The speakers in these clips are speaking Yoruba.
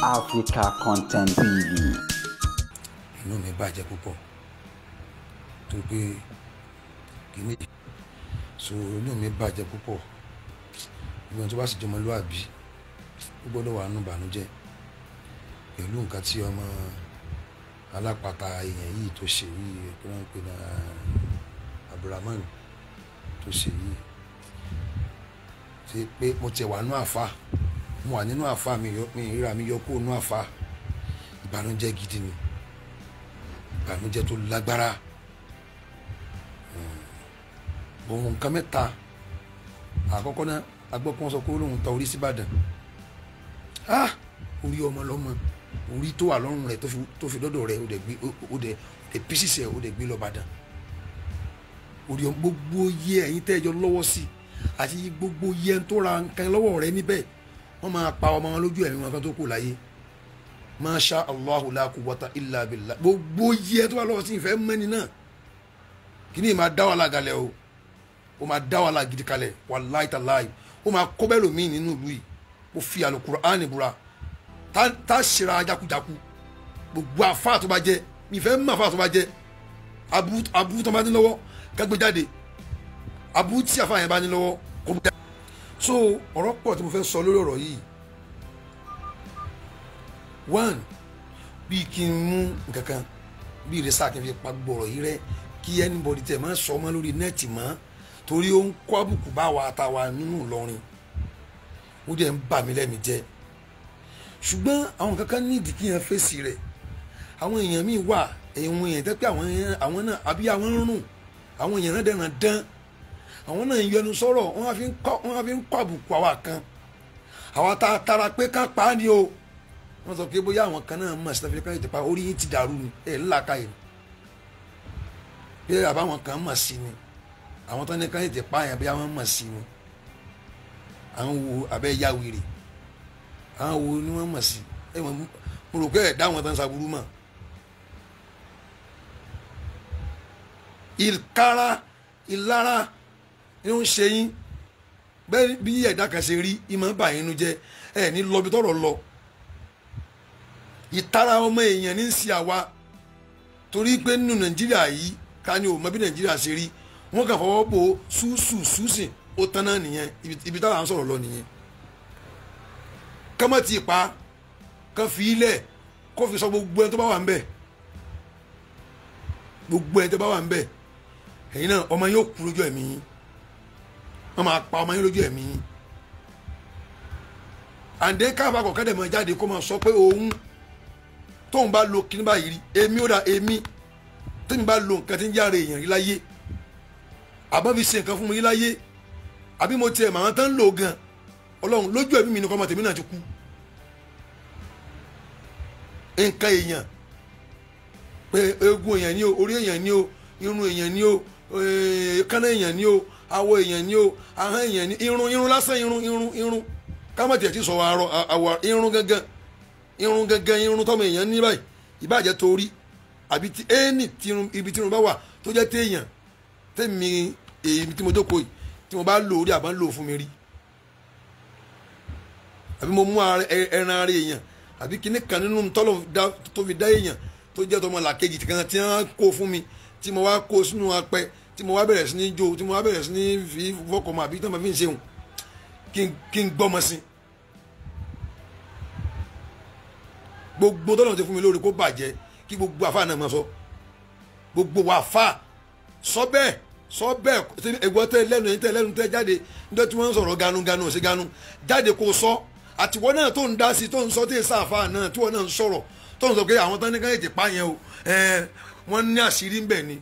Africa Content TV. Inú mi bàjẹ́ púpọ̀ tó pé kìíní, so inú mi bàjẹ́ púpọ̀. Ìgbọ́n tó bá sì jọmọlúàbí, ó gbọ́dọ̀ wà nínú ìbànújẹ́ pẹ̀lú nǹkan tí ọmọ alápatà èèyàn yìí tó ṣe yìí, kí wọ́n ń pè ní Abdulrahman tó ṣe yìí. Ṣe pé mo tiẹ̀ wà nínú àfa, mo wà nínú àfa mi, mi ríra mi yọ kúrò nínú àfa. Ìbànújẹ́ gidi ni, ìbànújẹ́ tó lágbára. Ohun nǹkan mẹ́ta. Àkọ́kọ́ náà, agbọ́pọ́n sọ pé ó lóun ta orí síbàdàn. Ah, orí ọmọ lọ́mọ, orí tó wà lọ́rùn rẹ̀ tó fi dọ́dọ̀ rẹ̀, ó dẹ̀ gbé, ó dẹ̀ písìsì ẹ̀, ó dẹ̀ gbé lọ́bàdàn. Orí gbogbo yẹ ẹ̀yin tẹ́jọ lọ́wọ́ sí àti gbogbo yẹ tó ra nǹkan lọ́wọ́ rẹ̀ níbẹ̀, wọ́n máa pa ọmọ wọn lójú ẹ̀mí wọn kan tó kù láyé. Masha Allahu la quwwata illa billah. Gbogbo yẹ tó wà lọ́wọ́ sí ìfẹ́ mẹ́ni náà, kí ni máa dá wàhálà kalẹ̀ o, ó máa dá wàhálà gidi kalẹ̀. Wallahi tallahi, ó máa kó bẹ́ẹ̀ lómi nínú ìlú yìí. Ó fi Al-Qur'ani búra, tá ṣera jakujaku. Gbogbo àfa tó bá jẹ, mi fẹ́ mọ̀ àfa tó bá jẹ, aburú tó bá ní lọ́wọ́ kágbé jáde, aburú tí àfa yẹn bá ní lọ́wọ́ kó jáde. So ọ̀rọ̀ pọ̀ tí mo fẹ́ sọ lórí ọ̀rọ̀ yìí. One, bí kí n mú nǹkankan bí ìrẹsà kí n fi pa gbogbo ọ̀rọ̀ yìí rẹ́, kí anybody tẹ̀ máa sọ ọmọ lórí nẹ́ẹ̀tì mọ́, torí ó ń kó àbùkù bá wa àtàwa nínú Ìlọrin, ó dẹ̀ ń bà mí lẹ́mìí jẹ́. Ṣùgbọ́n àwọn kankan ní ìdí kí yẹn fèsì rẹ̀. Àwọn èèyàn míì wà, èèyàn èèyàn tẹ́ pé àwọn náà àbí àwọn ń rùn, àwọn èèyàn náà dẹ̀ràn dán, àwọn náà ń yọnu sọ̀rọ̀, wọ́n á fi ń kọ́ àbùkù àwa kan, àwa tá a tara pé ká pa á ni o. Wọ́n sọ pé bóyá àwọn kan náà mọ̀ sí tàbí káyọ̀ tẹ̀pa orí yín ti dàrú ni, ẹ̀ ńlá ká yìí bí àbáwọn kan mọ̀ sí ni, àwọn tó ní káyọ̀ tẹ̀pa yẹn bí àwọn mọ̀ sí ni, àwọn wo abẹ́ ya wèrè, àwọn wo ni wọ́n mọ̀ sí. Ẹ mọ̀, mo rò pé ẹ̀ dá wọn tán ṣàbúrú mọ̀. Ìkara ìlara ni ó ń ṣe yín bẹ́ẹ̀ bí ẹ̀dá kan ṣe rí, ìmọ̀ bà yín nu jẹ́, ẹ̀ ní lọ bí tọ̀rọ̀ lọ. Ìtara ọmọ èèyàn ní í ṣe àwa, torí pé nínú Nàìjíríà yìí, ká ní ò mọ bí Nàìjíríà ṣe rí, wọ́n kàn fọwọ́ bò ṣùṣù ṣùṣìn, ó tán náà nìyẹn. Ibi táwọn sọ̀rọ̀ lọ nìyẹn. Kọ́mọ́ ti pa kán fi ilẹ̀ kó fi sọ gbogbo ẹni tó bá wà ń bẹ̀, gbogbo ẹni tó bá wà ń bẹ̀. Ẹ̀yin náà, ọmọ yóò kú lójú ẹ̀mí yín, wọ́n máa pa ọmọ yín lójú ẹ̀mí yín. Àǹdé káfà kọ̀ọ̀kan dẹ̀ máa jáde kó máa sọ pé òun tóun bá lo kíní báyìí rí, èmi ó dà, èmi tẹ́mi bá lo nǹkan tí ń yára èèyàn rí láyé, àbá fi ṣe nǹkan fún mi rí láyé, àbí mo tiẹ̀ màá tán lò gan, Ọlọ́run lójú ẹ̀mí mi ni kọ́mọ tèmi náà ti kú. Nǹkan èèyàn pé eegun èèyàn ni o, orí èèyàn ni o, irun èèyàn ni o, kánná èèyàn ni o, awọ èèyàn ni o, ahọ́n èèyàn ni, irun irun lásán, irun irun irun kámọ̀ tiẹ̀ ti sọ àwọ̀ irun gangan, irun gangan, irun tọ́mọ èèyàn ní báyìí, ìbàjẹ́ torí àbí tí ẹni ibi tí irun bá wà tó jẹ́ téèyàn, tèmi èyí tí mo jókòó yìí tí mo bá lò orí àbá ń lò fún mi rí, àbí mo mú ẹran ara èèyàn àbí kíní kan nínú tọ́lọ̀ tó fi dá èèyàn tó jẹ́ tọmọ làkejì kan tí wọ́n kó fún mi, tí mo wá kó sínú apẹ, tí mo wá bẹ̀rẹ̀ sí ní jó, tí mo wá bẹ̀rẹ̀ sí ní fi fọkọ̀ mọ́ àbí tí wọ́n fi ń ṣeun, kí n gbọ́mọ sí. Gbogbo tọ́lọ̀ ti fún mi lórí kó bàjẹ́, kí gbogbo àfa náà máa sọ, gbogbo àfa sọ bẹ́ẹ̀, sọ bẹ́ẹ̀. Ẹ̀gbọ́n tẹ lẹ́nu, ẹ̀yìn tẹ lẹ́nu tẹ jáde níjọ́ tí wọ́n ń sọ̀rọ̀ ganu ganu ọ̀sẹ̀ ganu jáde kó sọ. Àtiwọ́n náà tó ń dá sí, tó ń sọ tí ì sáfà náà, tí wọ́n náà ń sọ̀rọ̀ tó ń sọ pé àwọn tán ní ká ètè pa yẹn o, wọ́n ní àṣírí ńbẹ̀ ni.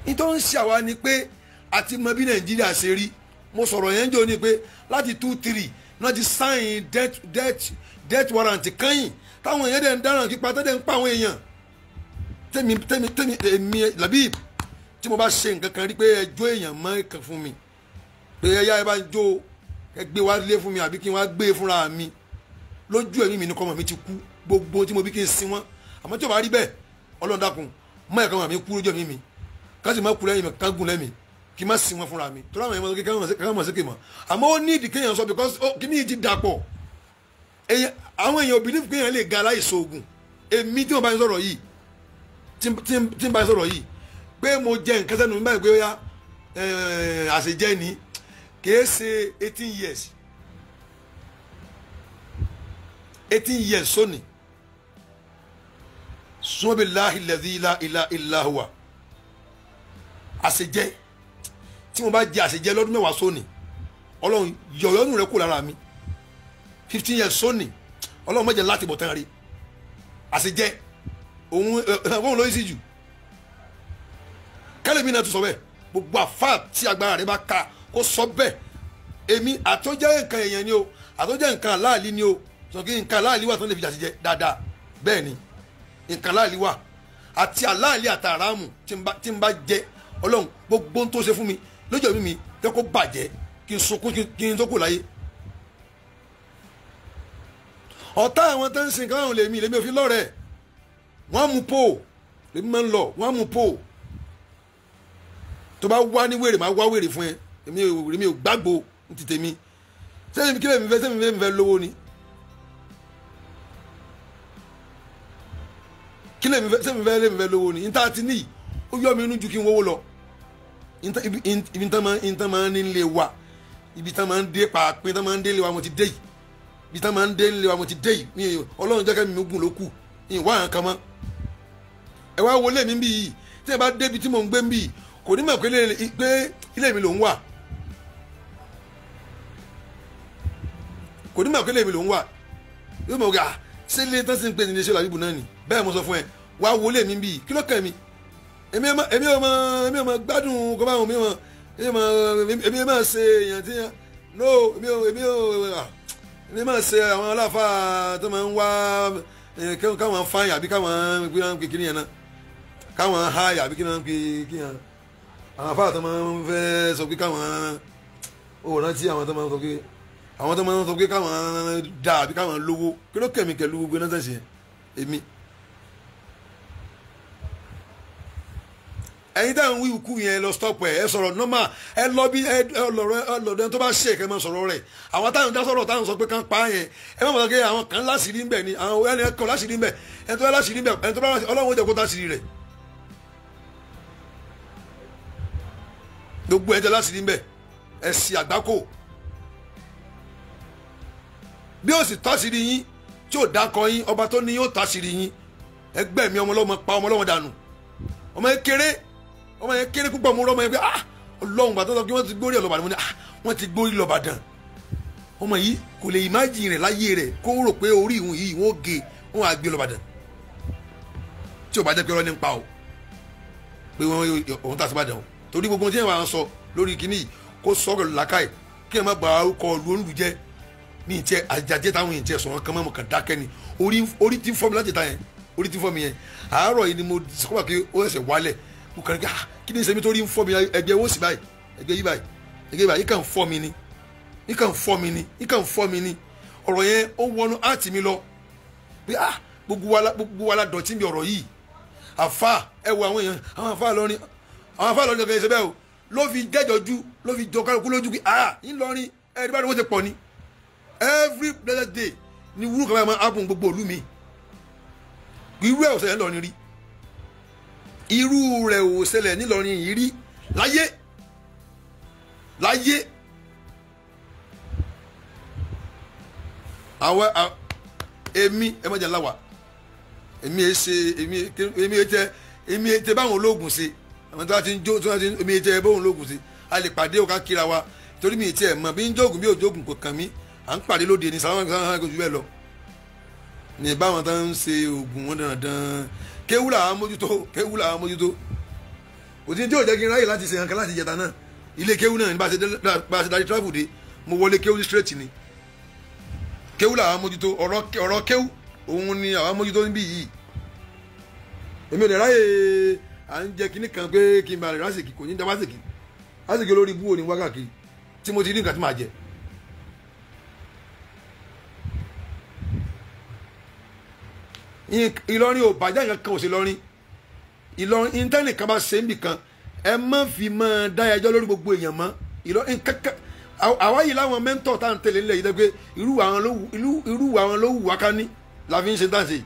Nítorí ń ṣe àwa ni pé àti mọ bí Nàìjíríà ṣe rí. Mo sọ̀rọ̀ yẹn jò ní pé láti 2-3 náà ti sáìn death warrant kẹ́yìn, táwọn èèyàn dẹ̀ ń dáràn kípa, tẹ́lẹ̀ ń pa àwọn èèyàn. Tẹ́mi tẹ́mi tẹ́mi èmi Labib tí mo bá ṣe nǹkan kan rí pé ẹjọ́ èèyàn mọ́ kan fún mi, pé ẹyá ẹ bá ń jó, ẹ gbé wá lé fún mi àbí kí n wá gbé fúnra mi, lójú ẹ̀mí mi ní kọ́mọ mi ti kú, gbogbo tí mo bí kí n sin wọn. Àmọ́ tí o bá rí bẹ́ẹ̀, Ọlọ́run dákun mọ́ ẹ̀kan mọ́ mi kú lójú ẹ̀mí mi, ká sì má kú lẹ́yìn mi, ká gùn lẹ́mí, kí n má sin wọn fúnra mi, torí àwọn èèyàn kékeré mọ̀ sí kè mọ̀. Àmọ́ ó ní ìdí kéèyàn sọ because kí ní ìdí dàpọ̀. Àwọn èèyàn believe pé èèyàn lè ga láìsọ oògùn. Èmi tí mo bá ń sọ̀rọ̀ yìí, tí n bá ń sọ̀rọ̀ yìí pé mo jẹ nǹkan sẹ́nu mi báyìí pé ó yá àṣejẹ́ ni, kìí ṣe 18 years 18 years sóni. Sọ́bìláhi lẹ́dí ilá ilá ilá huwa. Àṣejẹ́ tí mo bá jẹ àṣejẹ́ lọ́dún mẹ́wàá sóni, Ọlọ́run yọ̀yọ́nù rẹ kù lára mi. 15 years sóni, Ọlọ́run má jẹ́ láti bọ̀ tán rí. Àṣejẹ́ òun ló ń sì jù. Kẹ́lẹ́mí náà tún sọ bẹ́ẹ̀, gbogbo àfa tí agbára rẹ bá ka kó sọ bẹ́ẹ̀. Èmi àtọ́jẹ́ nǹkan èèyàn ni o, àtọ́jẹ́ nǹkan aláàlí ni o. Sọ kí nǹkan aláàlí wà tó lè fi àṣejẹ́ dáadáa. Bẹ́ẹ̀ ni nǹkan aláàlí wà àti aláàlí àtàràmù tí n bá jẹ, Ọlọ́run gbogbo tó ṣe fún mi lójú ẹ̀mí mi jẹ́ kó bàjẹ́, kí n sunkún kí n tó kù láyé. Ọ̀tá àwọn tó ń sin nǹkan àwọn lèmi òfin lọ́rẹ̀ẹ́. Wọ́n mú pò lèmi máa ń lọ, wọ́n mú pò. Tó bá wá ní wèrè máa wá wèrè fún ẹ. Èmi ò gbàgbó ní ti tèmi. Sẹ́yìn kí lèmi fẹ́, sẹ́yìn lèmi fẹ́ lówó ni. Kí lèmi fẹ́, sẹ́yìn lèmi fẹ́ lówó ni. Níta ti ní ó yọ mi inú ju kí n wówó lọ. Ibi tán máa ń nílé wa, ibi tán máa ń dé pàápín, tán máa ń dé lé wa mo ti dé yìí. Ibi tán máa ń dé lé wa mo ti dé yìí. Ọlọ́run jẹ́ kẹ́mi gùn ló kù. Ìwà àwọn kan mọ́. Ẹ wá wọlé mi bí yìí. Tí ẹ bá débi tí mò ń gbé bí yìí, kò ní mọ̀ pé ilé mi ló ń wà. Kò ní mọ̀ pé ilé mi ló ń wà. Yóò mọ̀ pé ṣé ilé tán sì ń pè ní iléeṣẹ́ làbíbù náà ni. Bẹ́ẹ̀ mo sọ fún ẹ, wá wọlé mi bí yìí, kí ló kàn mí? Èmi ò mọ gbádùn kọ́ báwọn èmi máa ṣe èèyàn tí no èmi máa ṣe àwọn aláfáà tó máa ń wá káwọn fáyà àbí káwọn kékeré yẹn náà, káwọn háyà àbí kí náà kí yẹn. Àwọn afáà tó máa ń fẹ́ sọ pé káwọn ò rántí àwọn tó máa ń sọ pé àwọn tó máa ń sọ pé káwọn dà àbí káwọn lówó. Kí ló kẹ̀mí pẹ̀lú gbogbo náà tẹ̀sí èmi. Ẹ̀yin táwọn wíwú kú yẹn lọ stop ẹ sọ̀rọ̀ normal, ẹ lọ bí ẹ lọ́dọ̀ tó bá ṣe kẹ́ máa sọ̀rọ̀ rẹ̀. Àwọn táwọn dá sọ̀rọ̀ táwọn sọ pé kán pa yẹn, ẹ má mọ̀ pé àwọn kan láṣìírí ń bẹ̀ ni, àwọn ẹni kan láṣìírí ń bẹ̀, ẹni tó bá láṣìírí ń bẹ̀, ẹni tó bá Ọlọ́run ó jẹ́ kó táṣìírí rẹ̀. Gbogbo ẹ̀ tẹ́ láṣìírí ń bẹ̀, ẹ sì àgbákò. Bí ó sì táṣìírí yín tí ò dákọ yín, ọba tó ní yóò táṣìírí yín. Ẹgbẹ́ mi ọmọlọ́mọ pa ọmọlọ́mọ dànù. Ọmọ yẹn kéré, ọmọ yẹn kéré púpọ̀. Mo rọ ọmọ yẹn pé Ọlọ́run gbàtọ́ sọ pé wọ́n ti gbórí ẹ̀ lọ́bàdàn. Mo ní wọ́n ti gbórí lọ́bàdàn. Ọmọ yìí kò lè ìmájì rẹ̀ láyé rẹ̀ kó rò pé orí ìhun yìí wọ́n gé wọ́n á gbé lọ́bàdàn. Tí ò bá jẹ́ pé ọlọ́ni ń pa o pé wọ́n òun tà sí Ìbàdàn o, torí gbogbo tí wọ́n sọ lórí kinní yìí kó sọ pẹ̀lú làákàyè kí ẹ má ba orúkọ olú jẹ́. Ní ìtẹ́ àjàjẹ́ táwọn èèyàn tiẹ̀ sọ̀rọ̀ kan mọ́ kàn dákẹ́ ni. Orí ti ń fọ́ mi láti ta yẹn, orí ti ń fọ́ mi yẹn. Àárọ̀ yìí ni mo sọ́kọ́ pé ó ṣẹ̀ṣẹ̀ wálẹ̀. Mo kàn ní kí ni sẹ́mi tó rí ń fọ́ mi, ẹgbẹ́ owó sì báyìí, ẹgbẹ́ yìí báyìí, ẹgbẹ́ yìí báyìí, yìí kàn ń fọ́ mi ni, yìí kàn ń fọ́ mi ni, yìí kàn ń fọ́ mi ni. Ọ̀rọ̀ yẹn ó wọnú áàtì mi lọ pé gbogbo wa la dọ̀tí mi ọ̀rọ̀ yìí. Àfa ẹ wo àwọn èèyàn, àwọn àfa lọ́rin, àwọn àfa lọ́rin kankan ṣe bẹ́ẹ̀ o, ló fi jẹ́jọ́jú, ló fi jọ kálukú lójú pé ńlọrin ẹ̀rí bá ní wọ́n ti pọ̀ ni. Every blessed day ni wúrú kan báyìí máa happen gbogbo ìlú mi. Irú ẹ̀ ò ṣẹlẹ̀ ńlọrin rí, irú rẹ̀ ò ṣẹlẹ̀ nílọrin yìí rí láyé láyé. Àwọn èmi ẹ má jẹ́ láwà, èmi ẹ ṣe èmi ẹ tẹ èmi ẹ tẹ báwọn ológun ṣe, àwọn tó bá ti ń jó tó bá ti ń èmi ẹ tẹ báwọn ológun ṣe. A lè pàdé òkà kíra wa torí mi ì tiẹ̀ mọ̀ bí ń jógun bí òjógun kò kàn mí. À ń pàdé lóde ní sàlámù sàlámù kò jù bẹ́ẹ̀ lọ. Ní báwọn tó ń ṣe oògùn wọn dandan, kéwú làwọn mójútó, kéwú làwọn mójútó. Òtí tí ò jẹ́ kí n ráyè láti ṣe nǹkan láti jẹta náà. Ilé kéwú náà ní bá a ṣe darí travel dé, mo wọlé kéwú straight ni. Kéwú làwọn mójútó, ọ̀rọ̀ kéwú òun ni àwọn mójútó níbí yìí. Èmi ò lè ráyè à ń jẹ kinní kan pé kí n bá lè rásìkì, kò ní dá wásìkì. Rásìkì olórí ibú òní wákàkiri tí mo ti rí nǹkan tí màá jẹ. Ìlọrin ò bàjẹ́, nǹkan kan ò sí lọrin. Ìlọrin íńtánẹ̀tì kan bá ṣe ń bì kan, ẹ má fi máa dá ẹjọ́ lórí gbogbo èèyàn mọ́. Ìlọrin kankan Àwa yìí láwọn mẹ́ńtọ̀ tá à ń tẹ̀lé nílẹ̀ yìí dẹ́gbẹ́ irú àwọn ló wù wá ká ní la fi ń ṣe dáǹsì.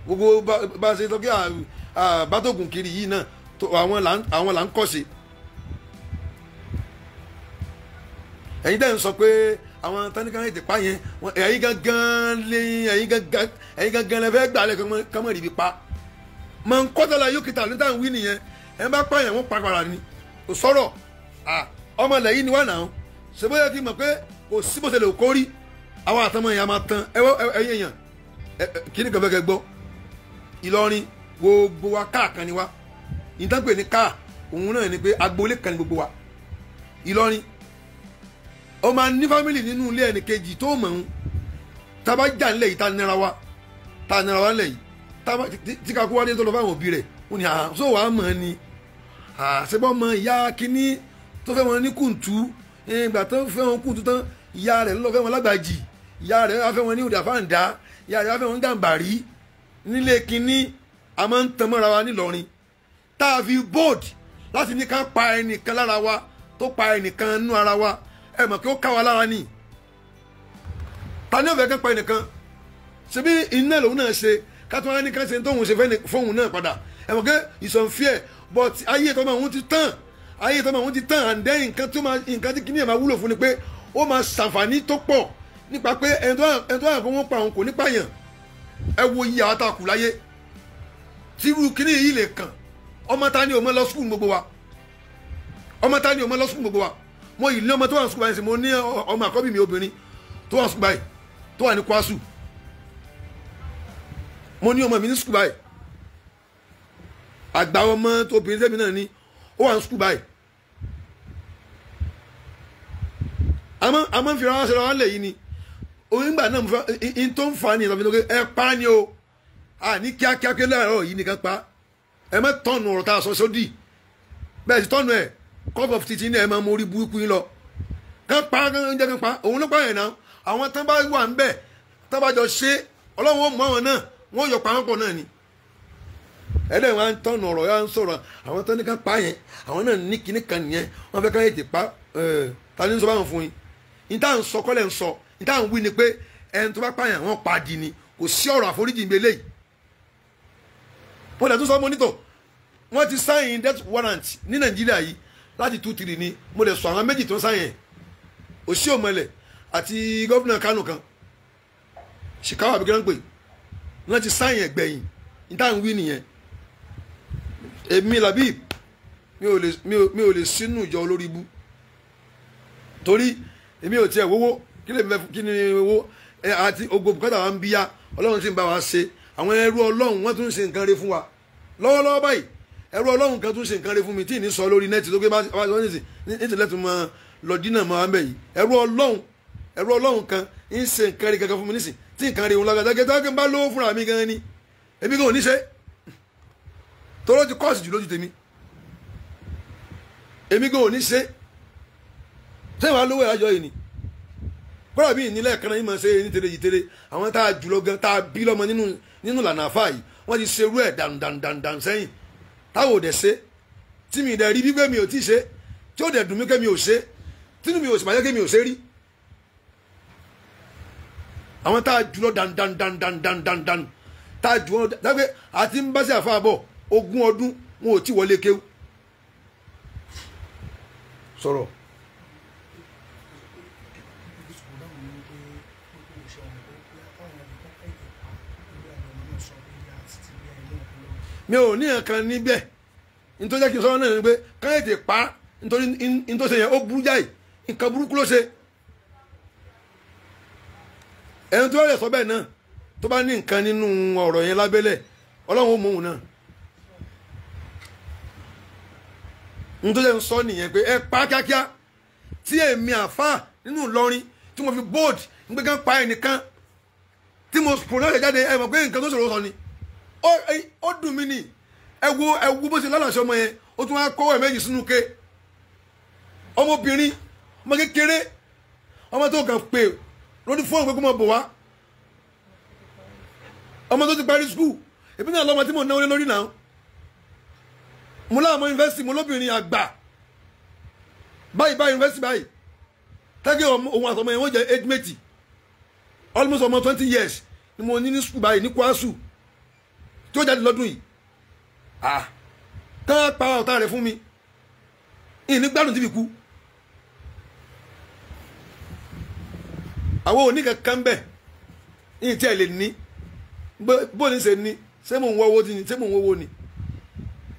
Gbogbo bá a ṣe sọ pé bátògùn kiri yìí náà àwọn là ń kọ́ sí. Ẹ̀yin dẹ́ ń sọ pé àwọn tánikàn ètè pa yẹn, ẹ̀yin gangan lé, ẹ̀yin gangan lẹ fẹ́ gbà lẹ kọ́mọ̀ ríbi pa. Mọ̀ ń kọ́tàlá yóò kìtà ní táwọn wí nìyẹn, ẹ̀ ń bá pa yẹn wọ́n pa padà ni. Kò sọ̀rọ̀ ọmọ ilẹ̀ yìí ni wà náà. Ṣé bóyá kí n mọ̀ pé kò sí bó ṣe lè kórí àwọn àtọmọ yẹn a máa tan ẹ̀yìn yẹn kí ni kàn fẹ́ kẹ́ gbọ́. Ìlọrin gbogbo wa káà kan ni wa. Ìtàn pè ní káà òun náà ni pé agboolé kan ni gbogbo wa. Ìlọrin ó máa ní fámìlì nínú ilé ẹnì kejì tó mọ̀ ń tábà jà ńlẹ̀ yìí tá nira wa ńlẹ̀ yìí tí kakú wá dé tó lọ fáwọn òbí rẹ̀ ó ní àṣọ wàá mọ̀ ni àṣebọ́ mọ ìyá kínní tó fẹ́ wọn ní kùntù ìgbà tó fẹ́ wọn kùntù tán ìyá rẹ̀ ló fẹ́ wọn lágbàjì, ìyá rẹ̀ wá fẹ́ wọn ní òdàfáǹdá, ìyá rẹ̀ wá fẹ́ wọn gàǹbàrí nílé kínní. A máa ń tan mọ́ra wa nílọrin tá a fi bold láti ní ká pa ẹnìkan lára wa tó pa ẹnìkan nú ara wa. Ẹ mọ̀ kí ó ká wa lára ni. Ta ni ó fẹ́ kán pa ẹnìkan? Ṣebí iná lòun náà ṣe ká tó wá ní ká ṣe tóun ṣe fóun náà padà. Ẹ mọ̀ pé it's unfair, but ayé tọmọ òun ti tán, ayé tọmọ òun ti tán. And then nǹkan tí nǹkan tí kìnìyàn máa wúlò fún ni pé ó máa ṣàǹfààní tó pọ̀ nípa pé ẹni tó wà fún wọn pa òun kò ní pààyàn. Ẹ wo iye àwọn àtàkù láyé tírú kíní yìí lè kàn. Ọmọ ta ni ò mọ lọ sùkúl gbogbo wa? Ọmọ ta ni ò mọ lọ sùkúl gbogbo wa? Mo yìí ní ọmọ tó wà ní sùkúl báyìí, mo ní ọmọ àkọ́bí mi obìnrin tó wà ní sùkúl báyìí tó wà ní kwasu. Mo ní ọmọ mi ní sùkúl báyìí, àgbà ọmọ tó obìnrin sẹ́mi náà ní ó wà ní sùkúl báyìí. Àmọ́ ń fi ra wá ṣe ra wá lẹ̀ yìí ni onígbà náà n tó ń fa ni ìlànà ìlànà ẹ pa ni o. A ní kíákíá pé láàárọ̀ yìí nìkan pa ẹ má tọ̀nù ọ̀rọ̀ tá a sọ sódì bẹ́ẹ̀ sì tọ̀nù ẹ̀ cup of tea ní ẹ máa mọ orí burúkú yín lọ. Kán pa kán jẹ́ kán pa òun ló pa yẹn náà. Àwọn tán bá wà ń bẹ̀ tán bá jọ ṣe ọlọ́run ó mú àwọn náà wọ́n yọ pa wọn pọ̀ náà ni. Ẹlẹ́yìn wa ń tọ̀nù ọ̀rọ̀ yà ń sọ̀rọ̀ àwọn tán ní kán pa yẹn àwọn náà ní kinní kan nìyẹn wọ́n fẹ́ kán ètè pa. Ta ni ń sọ báwọn fún yín? Ní tá à ń sọ kọ́lẹ̀ ń sọ, ní tá à ń wí ni pé ẹni tó bá pààyàn wọ́n pa di ni, kò sí ọ̀rọ̀ àforíjì ìgbé léyìí. Wọ́n dẹ̀ tún sọ mọ́nítọ̀ wọ́n ti sáyìn death warrant ní Nàìjíríà yìí láti 2-3 ni. Mo dẹ̀ sọ àwọn méjì tó ń sáyìn Òsì Òmọlẹ̀ àti gọ́fìnà Kánò kan Ṣìkáwá àbí kílọ̀ ń pè wọ́n ti sáyìn ẹ̀gbẹ̀yìn. Ní tá à ń wí nìyẹn. Èmi Labib mi ò lè sínú ìjọ olórí ibú torí èmi ò tiẹ̀ wówó kí lè kí ni owó àti ogo bùkátà wa ń bíyá. Ọlọ́run sì ń bá wa ṣe. Àwọn ẹrú Ọlọ́run wọ́n tún ń ṣe nǹkan re fún wa lọ́wọ́lọ́wọ́ báyìí. Ẹrú Ọlọ́run kan tún ṣe nǹkan re fún mi tí ì ní sọ lórí nẹ́ẹ̀tì tó gbé bá sọ ní ti lẹ́tùn mọ́ lọ dínà mọ́ àmẹ́ yìí. Ẹrú Ọlọ́run kan ń ṣe nǹkan re kankan fún mi nísìn tí nǹkan re òun lágbàdá gẹ́gẹ́ tó bá lówó fúnra mi gan ni èmi gan ò ní ṣe torọ́ ti kọ́ọ̀sì jù lójú tèmi. Èmi gan ò ní ṣe sẹ́yìn wàá lówó ìyájọ́ yìí ni kọ́lá mi nílẹ̀ kan náà yìí máa ṣe ní tèrè yìí tèrè. Àwọn tá a jùlọ gan tá a bí lọ́mọ nínú ìlànà àfáà yìí wọ́n ti ṣerú ẹ̀ dànù sẹ́yìn táwọn ò dẹ̀ ṣe tí mi dẹ̀ rí bí pé mi ò tí ì ṣe tí ó dẹ̀ dùn mí pé mi ò ṣe tínú mi ò sì bàjẹ́ pé mi ò ṣe rí. Àwọn tá a jùlọ dànù tá a jù wọn dágbé àti ń bá sí àfáà bọ̀ 20 ọdún wọn ò tí wọlé kéwú. Sọ̀rọ̀. Mi ò ní nǹkan níbẹ̀ nítorí jẹ́ kí n sọ̀rọ̀ náà ni pé káyọ̀tì pa nítorí nítorí ṣe yẹn ó burú jáì nǹkan burúkú ló ṣe. Ẹni tó lè sọ bẹ́ẹ̀ náà tó bá ní nǹkan nínú ọ̀rọ̀ yẹn lábẹ́lẹ̀ Ọlọ́run ó mú òun náà. Nítorí jẹ́ n sọ nìyẹn pé ẹ pa kíákíá tí èmi àfáà nínú Ìlọrin tí mo fi bold ń gbé kán pa ẹnìkan tí mo pronounce jáde ẹ mọ̀ pé nǹkan tó ṣòro sọ ni. Ó dùn mí ni. Ẹ wo bó ṣe lálàṣọ ọmọ yẹn ó tún wá kọ́wọ́ ẹ̀ méjì sínú ké. Ọmọbìnrin ọmọ kékeré ọmọ tó kàn pé lórí fóònù pé kó máa bọ̀ wá ọmọ tó ti parí skul èmi náà lọ́mọ tí mo náwó lé lórí náà mo láwọn ọmọ yunifásitì mo lóbìnrin àgbà báyìí báyìí yunifásitì báyìí Tẹ́gẹ́ òun àtọmọ yẹn wọ́n jẹ́ age mate, almost ọmọ 20 years ni mo ní ní sukùl báyìí ní Kwasu tí ó jáde lọ́dún yìí. Ah, kán pa ọ̀tá rẹ̀ fún mi, ìní gbádùn tí fi kú. Àwọn òní kankan bẹ̀ ní tí ẹ lè ní bó ní ṣe ní, ṣé mò ń wọ́ owó ni, ṣé mò ń wọ́wọ́ ni?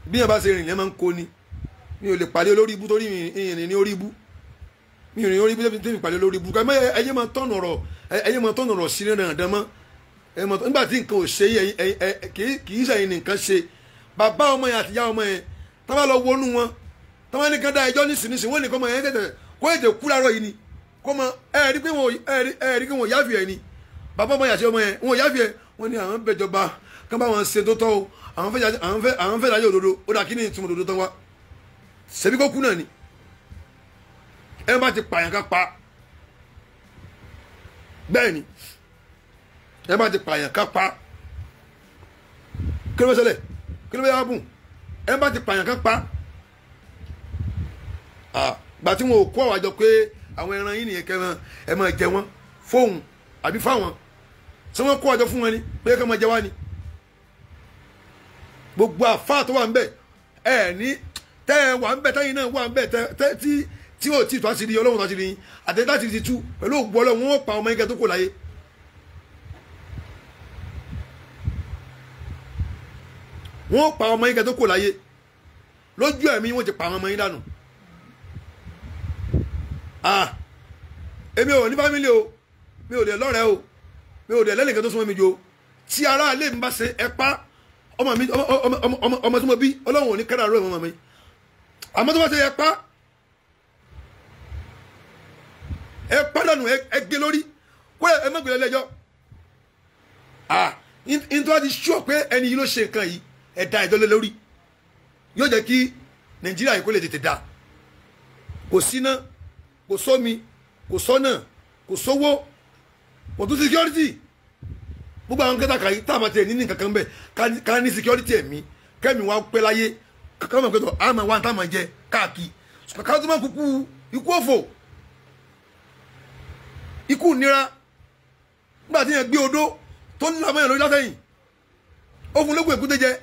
Bí yẹn bá ṣe rìn lẹ́ máa ń kó ni. Mi ò lè pàdé olórí ibú torí ìrìn ní orí ibú, mi ò rìn orí ibú tí mi pàdé olórí ibú. Ẹyẹ máa tọ̀nà ọ̀rọ̀, ẹyẹ máa tọ̀nà ọ̀rọ̀ sí dandan mọ́. Nígbà tí nǹkan ò ṣe kì í ṣẹ̀yìn nìkan ṣe. Bàbá ọmọ yẹn àti ìyá ọmọ yẹn tá bá lọ wọnú wọn, tá bá nìkan dá ẹjọ́ nísinsìnyí, wọ́n nìkan ọmọ yẹn tẹ̀tẹ̀ kó ètè kú láàárọ̀ yìí ni. Kó mọ ẹ rí pé wọn ò yáfi ẹ ni. Bàbá ọmọ yẹn àti ọmọ yẹn wọn ò yáfi ẹ. Wọ́n ní àwọn bẹ̀jọba kán bá wọn ṣe tó tọ́ o, àwọn fẹ́ dájọ́ òdodo. Ó dà kí ni ìtumọ̀ òdodo tán wá? Ṣebí kó kú náà ni. Ẹ bá ti pààyàn ká pa. Bẹ́ẹ̀ ni, ẹ bá ti pààyàn ká pa. Kí ló fẹ́ ṣẹlẹ̀? Kí ló fẹ́ yá bùn? Ẹ bá ti pààyàn ká pa. Gbà tí wọn ò kó àwọn àjọ pé àwọn ẹran yìí nìyẹn kẹran ẹ máa jẹ wọn fóun àbí fáwọn, ṣé wọn kó àjọ fún wọn ni pé kí wọn máa jẹ wá ni? Gbogbo àfáà tó wà ń bẹ ẹ ní tẹ ẹ wà ń bẹ tẹyin náà wà ń bẹ tẹ tí tí ò tí tó àṣírí Ọlọ́run tó àṣírí yín àti láti ti tú pẹ̀lú ògbó Ọlọ́run wọn ó pa ọmọ yín kẹ tó kò láyé. Wọn ó pa ọmọ yín kẹ tó kò láyé lójú ẹ̀mí wọn ti pa àwọn ọmọ yín dànù. Ah, èmi ò ní fámílì o, mi ò dẹ̀ lọ́rẹ̀ẹ́ o, mi ò dẹ̀ lẹ́nìkan tó súnmọ́ mi jò. Tí ará ilé mi bá ṣe ẹ pa ọmọ mi, ọmọ tí mo bí, Ọlọ́run ò ní kẹ́rà ró ọmọ mi. Àmọ́ tó bá ṣe ẹ pa, ẹ pa dànù, ẹ gé lórí, kó ẹ má gbé lẹ́jọ́. Ah, n tó bá ti ṣú pé ẹni yìí ló ṣe nǹkan yìí, ẹ dá ẹjọ́ lé lórí. Yóò jẹ́ kí Nàìjíríà yìí kó lè tètè dá. Kò síná, kò sómi, kò sọ́nà, kò sówó, kò tún security. Gbogbo àwọn kẹta kàyí tá a máa tiẹ̀ ní nǹkan kan bẹ́ẹ̀ ká ní security ẹ̀mí kẹ́mi wá pẹ́ láyé ká máa pẹ́tọ̀ á máa wá tá a máa jẹ káàkiri. Ká tó máa kúkú ikú òfò, ikú nira. Nígbà tí yẹn gbé odó tó ń la mọ́yàn lórí látẹ̀yìn, ó fún lóògùn èkúté jẹ,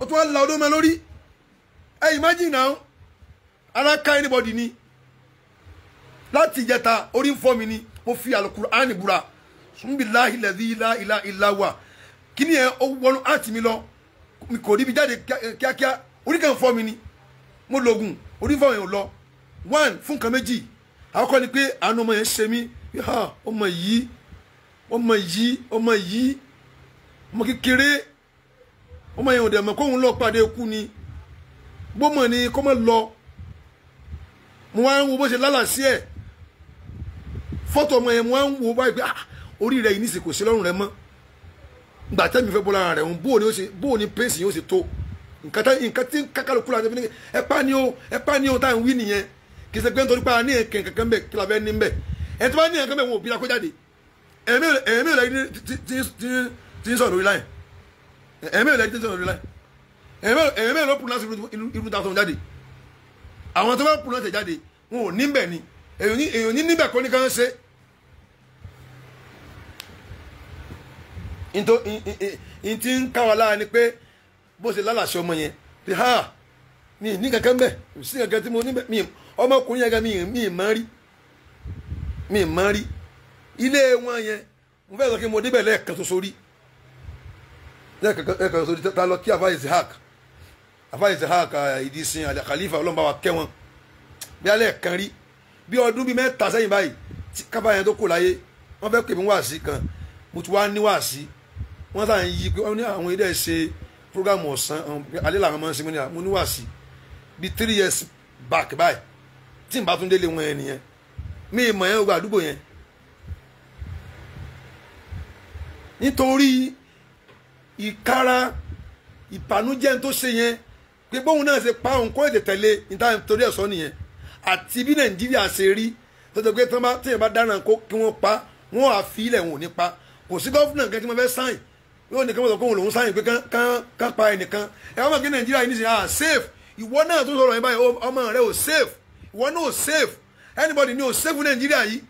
ó tún wá la odó mọ́ lórí. Ẹ imagine now, ara ká anybody ni. Láti ìjẹta orí ń fọ́ mi ni mo fi Al-Qur'ani búra. Billahi alladhi la ilaha illa huwa. Kí ni ẹ ó wọnú àti mi lọ, mi kò ríbi jáde kíákíá, orí kan fọ́ mi ni. Mo lògùn, orí fọ́ mi ò lọ. One fún nǹkan méjì. Àkọ́kọ́ ni pé àánú ọmọ yẹn ṣe mí. Ọmọ yìí, ọmọ yìí, ọmọ yìí, ọmọ kékeré, ọmọ yẹn ò dẹ̀ mọ̀ kóun lọ pàdé ikú ni. Gbọ́mọ̀ ni kó má lọ. Mo wá ń wo bó ṣe lálàsí ẹ̀. Fọ́tò ọmọ yẹn mo wá ń wo báyìí pé ah, orí rẹ̀ yìí nísìsiyìí kò sí lọ́rùn rẹ̀ mọ́. Gbà tẹ́mi fẹ́ bọ́ lára rẹ̀ òun bóò ni ó ṣe, bóò ni pèsè yóò ṣe tó. Nǹkan tí kákàlùkù la ṣe fi ní ẹ pa ni o, ẹ pa ni o tá à ń wí nìyẹn. Kì í ṣe pé nítorí pé a ní ẹ̀kẹ́ kankan bẹ̀ kí la fẹ́ ní bẹ̀. Ẹ̀ tó bá ní ẹ̀kẹ́ bẹ̀ wọn ò bí la kó jáde. Ẹ̀mí ò lẹ́yìn tí ń sọ̀rọ̀ lórí láyìn. Ẹ̀mí ò lẹ́yìn tí ń sọ̀rọ̀ lórí láyìn. Ẹ̀mí ò ló pronounce irú ta sọ̀rọ̀ jáde. Àwọn tó bá pronounce jáde wọn ò ní bẹ̀ ni. Èèyàn ní níbẹ̀ kọ́ ní kán ṣe. N ti ń ká wa lára ni pé bó ṣe lálàṣẹ ọmọ yẹn pé ha mi ní kankan bẹ́ẹ̀, kò sí kankan tí mo ní bẹ́ẹ̀, mi ọmọkùnrin yẹn gan mi mọ̀ rí, mi mọ̀ rí. Ilé wọn yẹn mo fẹ́ sọ kí mo débẹ̀ lẹ́ẹ̀kan ṣoṣo rí, lẹ́ẹ̀kan ṣoṣo rí ta lọ kí Àfáà Isiaq, Àfáà Isiaq Ìdísìn àlẹ́ Khalifa Ọlọ́run bá wa kẹ́ wọn bí alẹ́ kan rí bí ọdún bíi 3 sẹ́yìn báyìí kábàá yẹn tó kù láyé wọ́n fẹ́ pè mí wáàsí kan, mo ti wá ní wáàsí. Wọ́n sàn yí pé wọ́n ní àwọn ilé ṣe programu ọ̀sán alẹ́ làwọn máa ń ṣe. Mo ní wáàsí bíi 3 years back báyìí tí n bá tún délé wọn yẹn nìyẹn. Mi ìmọ̀ yẹn gba àdúgbò yẹn nítorí ìkara ìbànújẹ́ tó ṣe yẹn pé bóun náà ṣe pa òun kó ètè tẹ̀lé níta torí ẹ̀sọ́ nìyẹn. Àti bí Nàìjíríà ṣe rí tó ṣe pé téèyàn bá dáná kó kí wọ́n pa wọ́n á fi ilẹ̀ wọn ò ní pa. Kò sí gọ́fúnà kan tí wọ́n fẹ́ sáìn yóò ní kí wọ́n sọ pé òun lòún sáìn pé kán pa ẹnìkan. Ẹ wọ́n mọ̀ kí Nàìjíríà yìí nísìnyí ah safe. Ìwọ náà tó sọ̀rọ̀ yẹn báyìí ọmọ rẹ ò safe, ìwọ náà ò safe. Anybody ní o save Nàìjíríà yìí.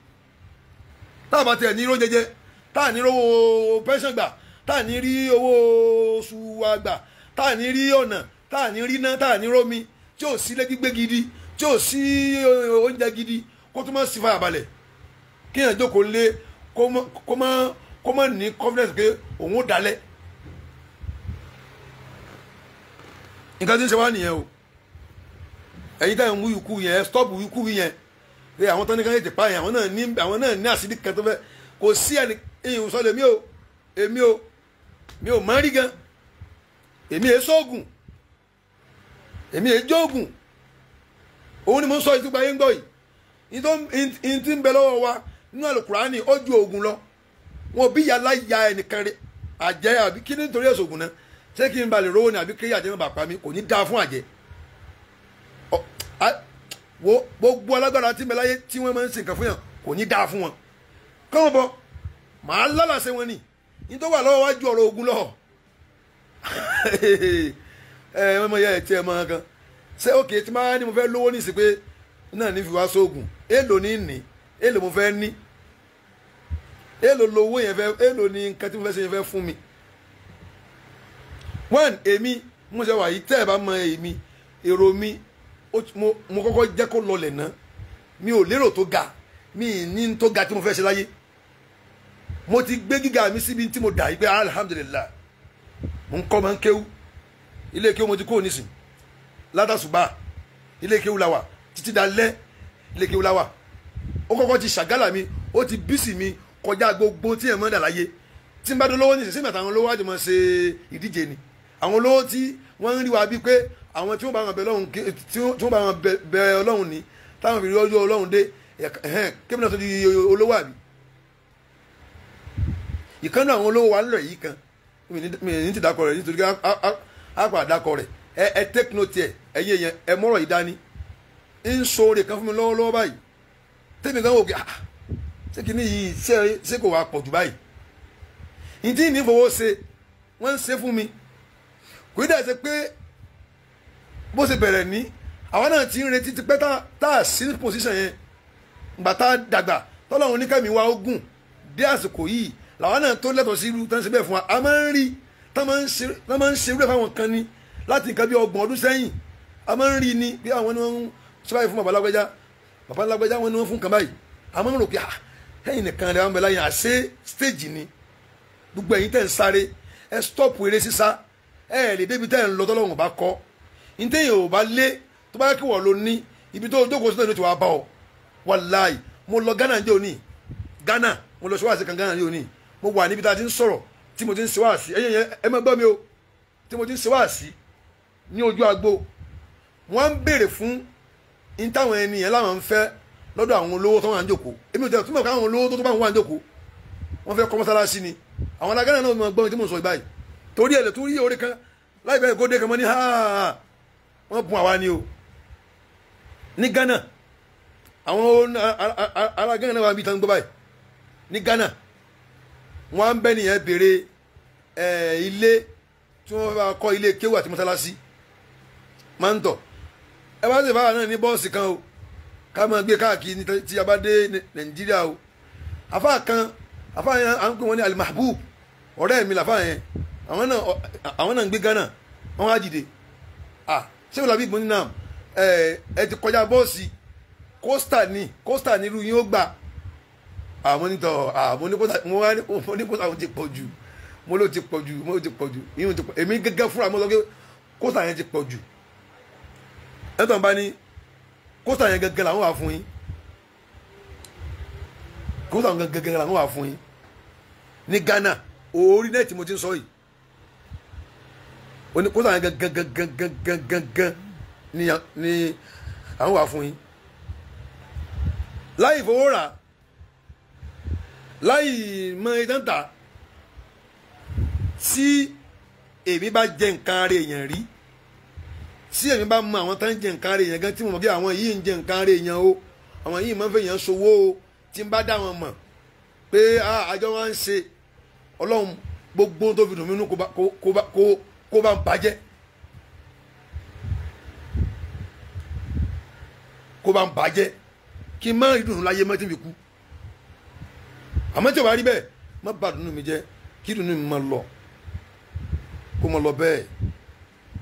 Tá a bá tiẹ̀ ní irú jẹjẹ, tá a ní rówó pension gbà, tá a ní rí owó oṣù wa gbà, tá a ní rí ọ̀nà, tá a ní rí iná, tá a ní rómi, tí ò sí ilé gbígbé gidi, tí ò sí oúnjẹ gidi, kó tó má sí fàyàbalẹ̀. Kéèyàn jókòó lé kó má ní confidence pé òun ó dalẹ̀. Nǹkan tí ń ṣe wá nìyẹn o. Ẹ̀yin táyà ń wú ikú yẹn, stop ikú yẹn. Pé àwọn tó ní ká tètè pa yẹn, àwọn náà ní àṣírí kan tó fẹ́. Kò sí ẹni ìhùn sọ lèmi o, èmi o, mi ò mọ̀ rí gan. Èmi èso ògùn, èmi èjó ògùn. Òun ni mo ń sọ ìtúgba yín gbọ́ yìí. Ìyí tí ń bẹ lọ́wọ́ wa nínú Àlùkùránì ó ju ògùn lọ. Wọn bí yàrá ya ẹnìkan rẹ àjẹ́ àbí kí ni nítorí ẹ̀sùn ògùn náà? Ṣé kí n ba lè rówó ni àbí kí àjẹ́ má bàa pa mí? Kò ní dáa fún àjẹ́. Gbogbo alágbára tí ń bẹ láyé tí wọ́n máa ń ṣe nǹkan fún yàn kò ní dáa fún wọn. Kọ́mọ̀ bọ̀, màá lálàsẹ̀ wọn ni. Ní tó wà lọ́wọ́ wájú ọ̀rọ̀ ogun lọ. Ẹ mọ̀ yẹ ẹ̀ tí ẹ mọ̀ kan. Ṣé òkè tí máa ní mo fẹ́ lówó ní ìsìn pé náà ní fi wá sóògùn? Èlò ní ní, èlò mo fẹ́ ní. Èlò lowó yẹn fẹ́, èlò ní nǹkan tí mo fẹ́ ṣe yẹn fẹ́ fún mi. One, èmi mo ṣe wà yìí tẹ́ ẹ bá mọ èmi, èrò mi mo kọ́kọ́ jẹ́ kó lọlẹ̀ ná. Mi ò lérò tó ga, mi ní tó ga tí mo fẹ́ ṣe láyé. Mo ti gbé gíga mi síbi tí mo dà yìí pé alhamdulillah. Mo ń kọ́ máa ń kéwú. Ilé kéwú mo ti kúrò nísìn. Látàsùbà, ilé kéwú la wà títí dalẹ́, ilé kéwú la wà. Ó kọ́kọ́ ti ṣàgálà mi, ó ti bísì mi kọjá gbogbo tí ẹ̀ mọ́ dà láyé. Tí n bá dé lówó nísìn, sí ìgbà táwọn olówó àjùmọ̀ ṣe ìdíje ni. Àwọn olówó tí wọ́n ń rí wa bíi pé àwọn tí wọ́n bá wọn bẹ Ọlọ́run, tí wọ́n bá wọn bẹ Ọlọ́run ní, táwọn fi rí ọjọ́ Ọlọ́run dé, kébìnrin náà tó di olówó àbí. Ìkànnì àwọn olówó wa ń lọ yìí kan, mi ní ti dákọ rẹ̀ nítorí àpò àdákọ rẹ̀. Ẹ take note ẹ, ẹ̀yin èèyàn ẹ mọ́rọ̀ yìí dání. Ń so oore kan fún mi lọ́wọ́lọ́wọ́ báyìí. Tèmi gan wò pé ṣé kìíní yìí ṣé kò wá pọ̀ jù báyìí? Ìdí ní fowó ṣe, wọ́n ń ṣe fún mi. Kò ní dẹ̀ ṣe pé bó ṣe bẹ̀rẹ̀ ní, àwọn náà ti ń retí ti pẹ́ tá a sí position yẹn. Ìgbà tá a dàgbà, tọ́lọ́run ní kẹ́mi wa ó gùn dé àsìkò yìí, làwọn náà tó lẹ́tọ̀ọ́ sí irú tán ṣe bẹ́ẹ̀ fún wa. A máa ń rí tán máa ń ṣe irú ẹ̀ fáwọn kan ní láti nǹkan bí 30 ọdún sẹ́yìn. A máa ń rí ni bí àwọn ni wọ́n ń ṣe báyìí fún bàbá lágbájá, bàbá lágbájá wọn ni wọ́n fún kan báyìí. A máa ń rò pé ẹ̀yin nìkan rẹ̀ wọ́n bẹ láyé àṣé stage ni. Gbogbo ẹ̀yin tẹ̀ ń sáré, ẹ stop eré sísá, ẹ lè débi tẹ̀ ń lọ tọ́lọ́run bá kọ́. Ntẹ̀yìn ò bá lé tó bá kí wọ́n lọ ní ibi tó jókòó sí náà ló ti wá bá ọ. Wàláì, mo lọ Ghana ní òní. Ghana, mo lọ ṣe wáàsí kan Ghana ní òní. Mo wà níbi tá a ti ń sọ̀rọ̀ tí mo ti ń ṣe wáàsí. Ẹ̀yin yẹn ẹ má gbọ́ mi o. Tí mo ti ń ṣe wáàsí ní ojú agbo. Wọ́n ń béèrè fún ní táwọn ẹni yẹn láwọn ń fẹ́ lọ́dọ̀ àwọn olówó tó wà ń jókòó. Èmi ò tẹ̀ túmọ̀ káwọn olówó tó bá wà ń jókòó. Wọ́n fẹ́ kọ́ mọ́sálásí ni. Àwọn ará Ghana náà mọ̀ gbọ́ mi tí mò ń sọ báyìí. Torí ẹ̀ lè tún rí orí kan láì bẹ́ẹ̀ kó dé kan mọ́ ní háà. Wọ́n bùn àwa ni o. Ní Ghana, àwọn ará Ghana náà wà níbi tán gbọ́ báyìí. Ní Ghana, wọ́n á ń bẹ́ nìyẹn béèrè ilé tí wọ́n bá kọ́ ilé kéwù àti mọ́sálásí. Máa ń tọ̀. Ẹ bá sì fáwọn náà ní bọ́ọ̀sì kan o. Ká máa gbé káàkiri tí a bá dé Nàìjíríà o. Àfáà kan, àfáà yẹn à ń pè wọ́n ní Al-Mahbub. Ọ̀rẹ́ mi làfáà yẹn. Àwọn náà ń gbé Ghana. Wọ́n á dìde. Ṣé wọ́n làbí ìgbóni náà? Ẹ ti kọjá bọ́ọ̀sì. Costa ni, Costa ni irú yín ó gbà. Àwọn onítọ̀, àwọn oníkóta, mo wá ní oníkóta àwọn ti pọ̀ jù. Mo ló ti pọ̀ jù, mo ló ti pọ̀ jù. Ìyún ti pọ̀. Èmi gẹ́gẹ́ fúnra mo sọ pé Costa yẹn ti pọ̀ jù. Ẹ tàn bá ní Costa yẹn gẹ́gẹ́ làwọn wà fún yín. Costa yẹn gẹ́gẹ́ làwọn wà fún yín. Ní Ghana, orí nẹ́ẹ̀tì mo ti ń sọ yìí. Costa yẹn gẹ́gẹ́ ni àwọn wà fún yín. Láì fowó rà, láì mọ idán tà, tí èmi bá jẹ nǹkan ara èèyàn rí, tí èmi bá mọ àwọn tó ń jẹ nǹkan ara èèyàn gan, tí mo mọ̀ bí àwọn yìí ń jẹ nǹkan ara èèyàn o, àwọn yìí máa ń fẹ́ èèyàn ṣòwò o, tí n bá dá wọn mọ̀ pé àjọ wa ń ṣe, Ọlọ́run gbogbo tó fi dùn mí nú kó bá ń bàjẹ́, kó bá ń bàjẹ́. Kí n má rí dùnú láyé mọ́ tí n fi kú. Àmọ́ tí o bá rí bẹ́ẹ̀, má bà dùnú mi jẹ́, kí dùnú mi má lọ, kó má lọ bẹ́ẹ̀.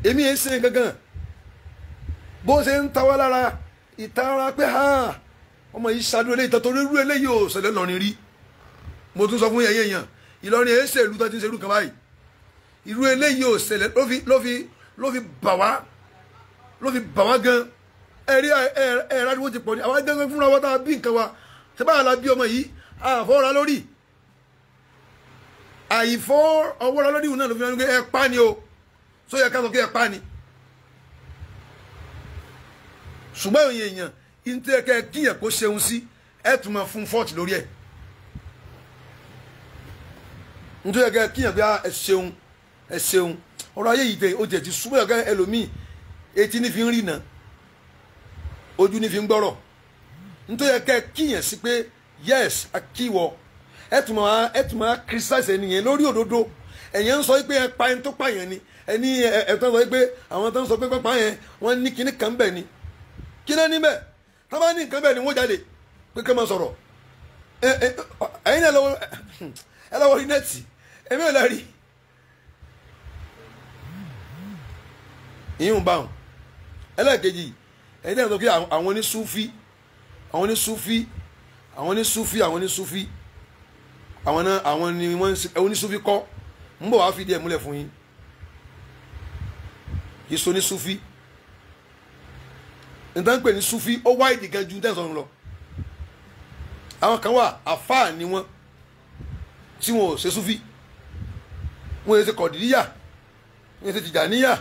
Èmi yẹn ṣe gangan bó ṣe ń ta wá lára ìtara pé ha ọmọ yìí ṣáájú eléyìí tó torí irú eléyìí ò ṣẹlẹ̀ lọ́rin rí. Mo tún sọ fún yẹn yẹn Ìlọrin ẹ̀ ṣe ìlú tó ti ń ṣerú kan báyìí. Irú eléyìí ò ṣẹlẹ̀ ló fi bà wá, ló fi bà wá gan. Ẹ̀rí ẹ̀rọ ariwo ti pọ̀ ní àwọn gángan fúnra wa tá a bí nǹkan wa ṣe báyà la bí ọmọ yìí àfọwọ́ra lórí àìfọ́ ọwọ́ra lórí ìhùn náà ló fi hàn pé ẹ pa ni o, sọ yẹ ká sọ pé ẹ pa ni. Ṣùgbọ́n òye èèyàn ìntẹ́ kẹ́ kíyàn kó ṣeun sí ẹ tún máa fún fọ́ọ̀tì lórí ẹ̀. Nítorí kẹ́ kíyàn pé ẹ ṣeun ẹ ṣeun ọ̀rọ̀ ayé yìí tẹ ó tiẹ̀ ti súnmọ́ ẹ̀kẹ́ ẹlòmíì etí ní fi ń rìnà ojú ní fi ń gbọ́rọ̀. Nítorí kẹ́ kíyàn sí pé yes akíwọ ẹ tún máa criticize ẹnìyẹn lórí òdodo. Ẹ̀yẹn ń sọ pé ẹ pa ẹni tó pààyàn ni ẹni ẹ̀ tó ń sọ pé àwọn tó ń sọ pé pápá yẹn wọ́n ní kinní kan bẹ̀ ni kí náà níbẹ̀ tá bá ní nǹkan bẹ́ẹ̀ ni wọ́n jáde pé kí wọ́n máa sọ̀rọ̀. Ẹ̀yin náà ẹ lọ́wọ́ rí nẹ́ẹ̀tì èmi ò lè rí ìyún báwọn. Ẹlẹ́ẹ̀kejì ẹ̀yin náà sọ pé àwọn onísúfí àwọn onísúfí àwọn onísúfí àwọn onísúfí àwọn náà àwọn ni wọ́n ń ṣe onísúfí kọ́ ń bọ̀ wá fìdí ẹ̀ múlẹ̀ fún yín. Kì í so onísúfí nǹkan pè ní sufi ó wá ìdí gan ju tẹ̀sán lọ. Àwọn kan wà àfáà ni wọ́n tí wọn ò ṣe sufi, wọn ò ṣe kọ̀dìríyà, wọn ò ṣe tìjàníyà,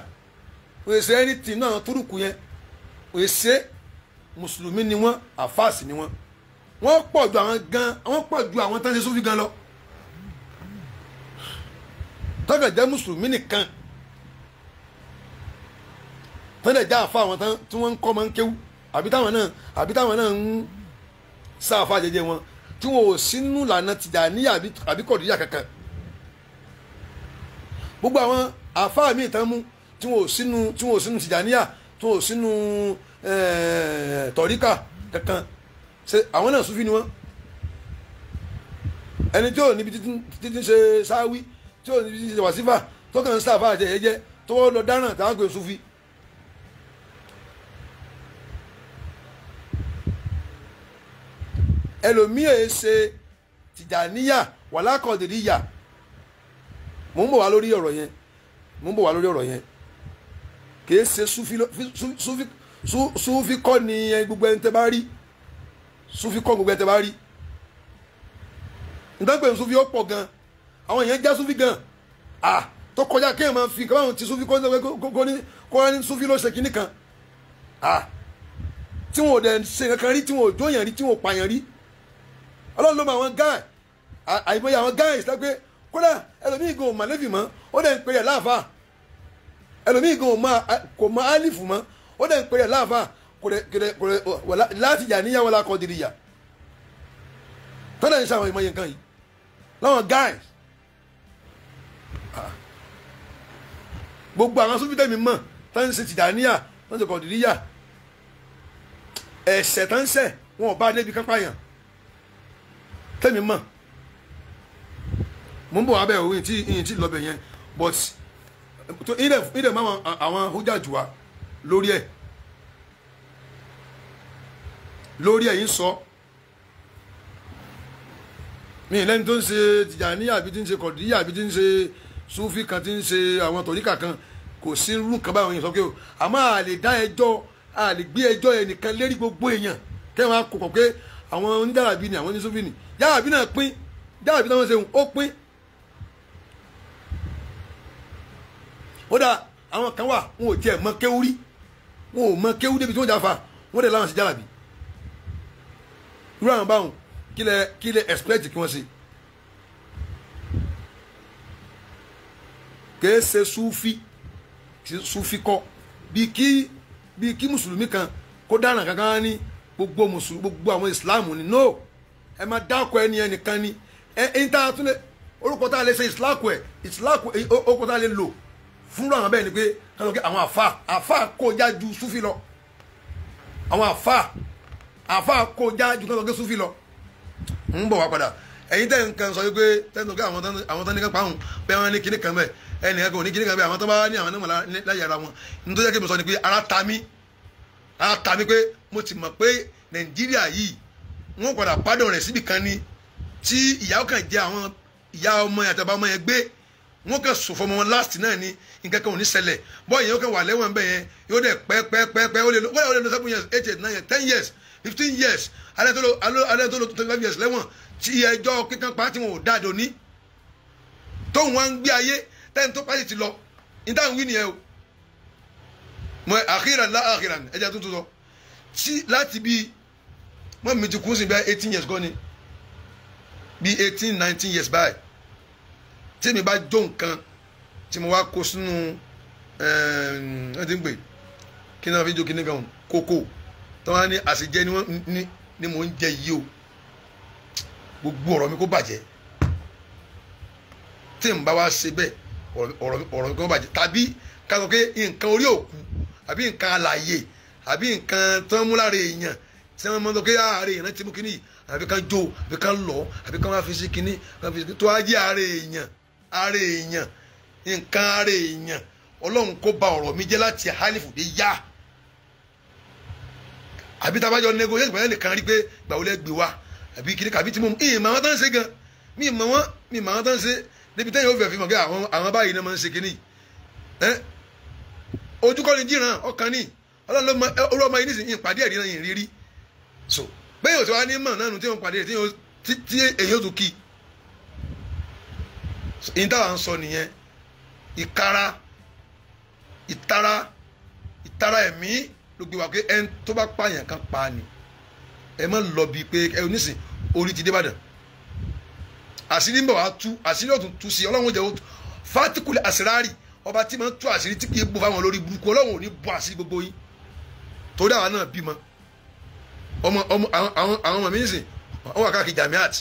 wọn ò ṣe anything náà túrùkù yẹn, wọn ò ṣe mùsùlùmí ni wọ́n, àfáà sì ni wọ́n. Wọ́n pọ̀ ju àwọn gan, wọ́n pọ̀ ju àwọn tán ṣe sufi gan lọ. Tọ́kàn jẹ́ mùsùlùmí nìkan tọ́lẹ̀ já àfa àwọn tí wọ́n ń kọ́ máa ń kéwú àbí táwọn náà ń sá àfa jẹjẹ wọn tí wọn ò sínú lànà Tìjàníyà àbí Kọ̀dìríyà kankan. Gbogbo àwọn àfa míì tán mú tí wọn ò sínú Tìjàníyà tí wọn ò sínú tọ̀ríkà kankan, ṣe àwọn náà Súfì ni wọ́n. Ẹni tí ò níbi títí ń ṣe sáwí tí ò níbi títí ń ṣe wàsífà tó kàn ń sá àfa jẹjẹ tó wọ́n lọ dáràn táwọn pè Súfì. Ẹlòmíì ẹ ṣe Tìjàníyà wàlá Kọ̀dìríyà. Mò ń bọ̀ wá lórí ọ̀rọ̀ yẹn, mò ń bọ̀ wá lórí ọ̀rọ̀ yẹn. Kì í ṣe Súfì kọ́ ni gbogbo ẹni tẹ́ bá rí, Súfì kọ́ gbogbo ẹni tẹ́ bá rí. Nítorí pé Súfì ó pọ̀ gan, àwọn èèyàn já Súfì gan tó kọjá kéèyàn máa fi káwọn ti Súfì kọ́ ní Súfì ló ṣe kinní kan tí wọn ò dẹ̀ ṣe kankan rí, tí wọn ò jóyàn rí, tí wọn ò pààyàn rí. Ọlọ́run ló mọ àwọn guy, àìmọye àwọn guys lápé kódà ẹlòmíì gan ò mà lẹ́fì mọ́, ó dẹ̀ ń pèrè láàfà. Ẹlòmíì gan kò mọ álìfù mọ́, ó dẹ̀ ń pèrè láàfà kò dẹ̀ láti yà níyàwó la Kọ̀dìríyà. Tọ́lá ń ṣe àwọn ìmọye nǹkan yìí láwọn guys. Gbogbo àwọn Súfì tẹ̀mí mọ̀ tá ń ṣe Tìjàníyà tá ń ṣe Kọ̀dìríyà, ẹ̀ṣẹ̀ tá ń ṣẹ̀ wọn ò bá débi kápá yàn tẹ́mi mọ̀. Mo ń bọ̀ wá bẹ́ẹ̀ o, ìyìn tí lọ́bẹ̀ yẹn, but ilẹ̀ máa àwọn hújà jù wá lórí ẹ̀ lórí ẹ̀ yín sọ mi lẹ́ni tó ń ṣe Tìjàníyà àbí tí ń ṣe Kọ̀dìríyà àbí tí ń ṣe Súfì kan tí ń ṣe àwọn tọ̀ríkà kan, kò sí irú kan báwọn yẹn sọ pé o. Àmọ́ a lè dá ẹjọ́, a lè gbé ẹjọ́ ẹnìkan lérí gbogbo èèyàn kẹ́ wọn kò pọ̀ pé àwọn oníjàràbí ni àwọn onísúfì ni. Jàràbí náà pín, jàràbí táwọn ṣe ó pín. Ó dà àwọn kan wà wọn ò tiẹ̀ mọ kéwú rí, wọn ò mọ kéwú débi tí wọ́n jà fa, wọ́n dẹ̀ láwọn sí jàràbí. Irú àwọn báwọn kí lẹ expect kí wọ́n ṣe. Kìí ṣe Súfì, Súfì kọ́ bí kí mùsùlùmí kan kó dáràn kankan ní gbogbo mùsùlùmí gbogbo àwọn ìsìláàmù ni. No, ẹ máa dákọ ẹni ẹnìkan ni ẹ ń tá a tún lè orúkọ tá a lè ṣe ìsìláàkù ẹ ìsìláàkù orúkọ tá a lè lò fúnra àwọn bẹ́ẹ̀ ni pé ká lọ kí àwọn àfa àfa kó já ju Súfì lọ. Àwọn àfa Àfa kó já ju kán sọ pé Sufi lọ. Ń bọ̀ wá padà. Ẹ̀yin tẹ́ nǹkan sọ wípé tẹ́ ń sọ pé àwọn tán ní kan pa òun bẹ́ẹ̀ wọ́n ní kíní kan bẹ́ẹ̀ ẹnì kan kò ní kíní kan bẹ́ẹ̀ àwọn tán bá ní àwọn náà láyé ara wọn. Nítorí jẹ́ kí mi sọ ni pé ara ta mí pé mo ti mọ̀ pé Nàìjíríà yìí wọ́n padà pádùn rẹ̀ síbì kan ni tí ìyá kan jẹ àwọn ìyá ọmọ yẹn àtàbà ọmọ yẹn gbé wọ́n kàn sùn fọmọ wọn last náà ni nǹkan kan ò ní ṣẹlẹ̀ bọ́ ìyẹn kan wà lẹ́wọ̀n bẹ́ẹ̀ yẹn yóò dẹ̀ pẹ́ pẹ́ pẹ́ pẹ́ ó lè lọ 7 years 8 years 9 years 10 years 15 years alẹ́ tó lọ 25 years lẹ́wọ̀n tí ẹjọ́ kíkan pa tí wọn ò dáadọ́ ní tóun wá ń gbé ayé tẹ́ni tó pàṣẹ ti lọ ní táwọn wí nìyẹn o mọ àkíràn lá àkíràn ẹja tuntun sọ tí láti bí mọ́ mi ti kú sí bẹ́ẹ̀ 18 years kọ́ ni bí 18 19 years báyìí tí mi bá jó nǹkan tí mo wá kó sínú ẹ ti ń pè kí ni wọ́n fi jó kíní kan kókó tí wọ́n á ní àṣejẹ ni mò ń jẹ yìí o gbogbo ọ̀rọ̀ mi kó bàjẹ́ tí n bá wá ṣe bẹ́ẹ̀ ọ̀rọ̀ mi kó bàjẹ́ tàbí ká sọ pé nǹkan orí òkú àbí nǹkan alààyè àbí nǹkan tó ń mú lára èèyàn tí wọ́n máa ń sọ pé ààrẹ èèyàn ti mú kíní yìí àbí kan jó àbí kan lọ àbí kan wá fi sí kíní tó á jẹ́ ààrẹ èèyàn ààrẹ èèyàn nǹkan ààrẹ èèyàn ọlọ́run kó ba ọ̀rọ̀ mi jẹ́ láti hálífù dé yá àbí tá a bá jọ negotiate pẹ̀lú ẹnìkan rí pé gbàwó lẹ́ gbé wa àbí kíní kàbí tí mo ìmọ̀ àwọn tó ń ṣe gan mi ìmọ̀ wọn mi ìmọ̀ àwọn tó ń ṣe débi tẹ́yìn ó fẹ́ fi mọ̀ pé àwọn báyìí náà máa ń ṣe kíní ẹ́ ojú kọ́ ni jíran ọkàn ni ọlọ́run ló mọ orú ọmọ yìí nísìnyí ìpàdé ẹ̀rí náà yìí rírí so bẹ́ẹ̀ yóò ti wá ní mọ̀ náà nù tí wọ́n pàdé rẹ̀ tí èyí ó tún kí i táwa ń sọ nìyẹn ìkara ìtara ìtara ẹ̀mí ló gbé wa pé ẹni tó bá pààyàn kan pa ni ẹ má lọ bíi pé ẹ onísìn orí ti dé Ìbàdàn àṣírí ń bọ̀ wá tú àṣírí ọ̀tún tú sí ọlọ́run jẹ́ fátíkùlẹ̀ àṣírárì ọba tí máa ń tú àṣírí tí kì í bò fáwọn olórí burúkú ọlọ́run ò ní bò àṣírí gbogbo yín torí àwa náà bímọ ọmọ ọmọ àwọn ọmọ mi nísìn wọn wà káàkiri jamiat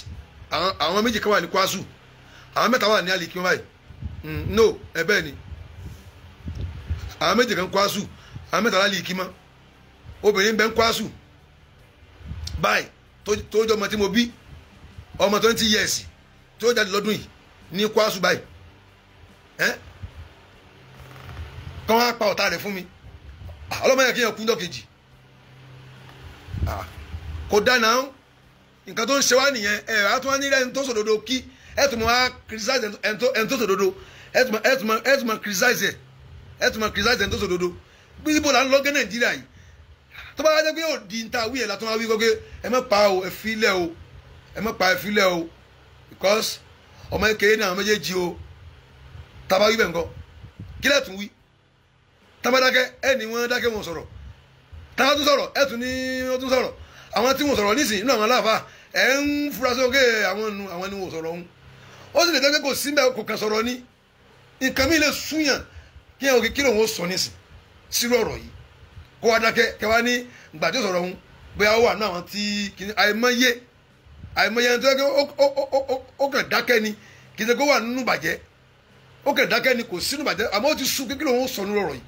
àwọn méjì kan wà ní kwasu àwọn mẹ́ta wà ní alikin báyìí no ẹ bẹ́ẹ̀ ni àwọn méjì kan kwasu àwọn mẹ́ta lálìkí mọ́ obìnrin bẹ́ẹ̀ ń kwasu báyìí tó jọ ọmọ tí mo bí ọmọ 20 years tó jáde lọ́dún yìí ní kwasu báyìí ẹ́ kọ́ wá pa ọ̀tá rẹ̀ fún mi ọlọ́mọ yẹn kí yẹn kú ní ọ̀kejì kò dáná nǹkan tó ń ṣe wá nìyẹn ẹ á tún wá ní ẹni tó sòdodo kí ẹ tún máa criticize ẹni tó sòdodo ẹ tún máa criticize ẹ tún máa criticize ẹni tó sòdodo bí ibo là ń lọ́gẹ́ Nàìjíríà yìí tó bá wá jẹ́ pé yóò di níta wí ẹ̀ látún wá wí gbọ́gbé ẹ má pa o ẹ filẹ̀ o ẹ má pa ẹ filẹ̀ o because ọmọ kékeré ní àwọn méjèèjì o tábà wí bẹ̀ ńkọ́ kílẹ̀ tún wí tábà dákẹ́ ẹ ní wọ́n dákẹ́ wọn sọ̀rọ̀ tábà tún sọ̀rọ̀ ẹ tún ní wọ́n tún sọ̀rọ̀ àwọn tí wọ́n sọ̀rọ̀ nísìnyí nínú àwọn aláàfáà ẹ ń fura sí òkè àwọn nu àwọn ni wọ́n sọ̀rọ̀ ọ̀hún ó sì lè jẹ́ pé kò sí mbẹ́ kò kàn sọ̀rọ̀ ní nǹkan mi lè súnyàn kí ẹ òkè kí lòun ó sọ nísìn sírú ọ̀rọ̀ yìí kó wá dákẹ́ kẹ wá ní ìgbà tí ó sọ̀rọ̀ ọ̀hún bóyá ó wà ní àwọn tí àìmọye àìmọye ẹni tó yẹ kí ó kàn dákẹ́ ni kì í ṣe kó wà nínú bàjẹ́ ó kàn dákẹ́ ni kò sínú bàjẹ́ àmọ́ ó ti sú kí lòun ó sọ nínú ọ̀rọ̀ yìí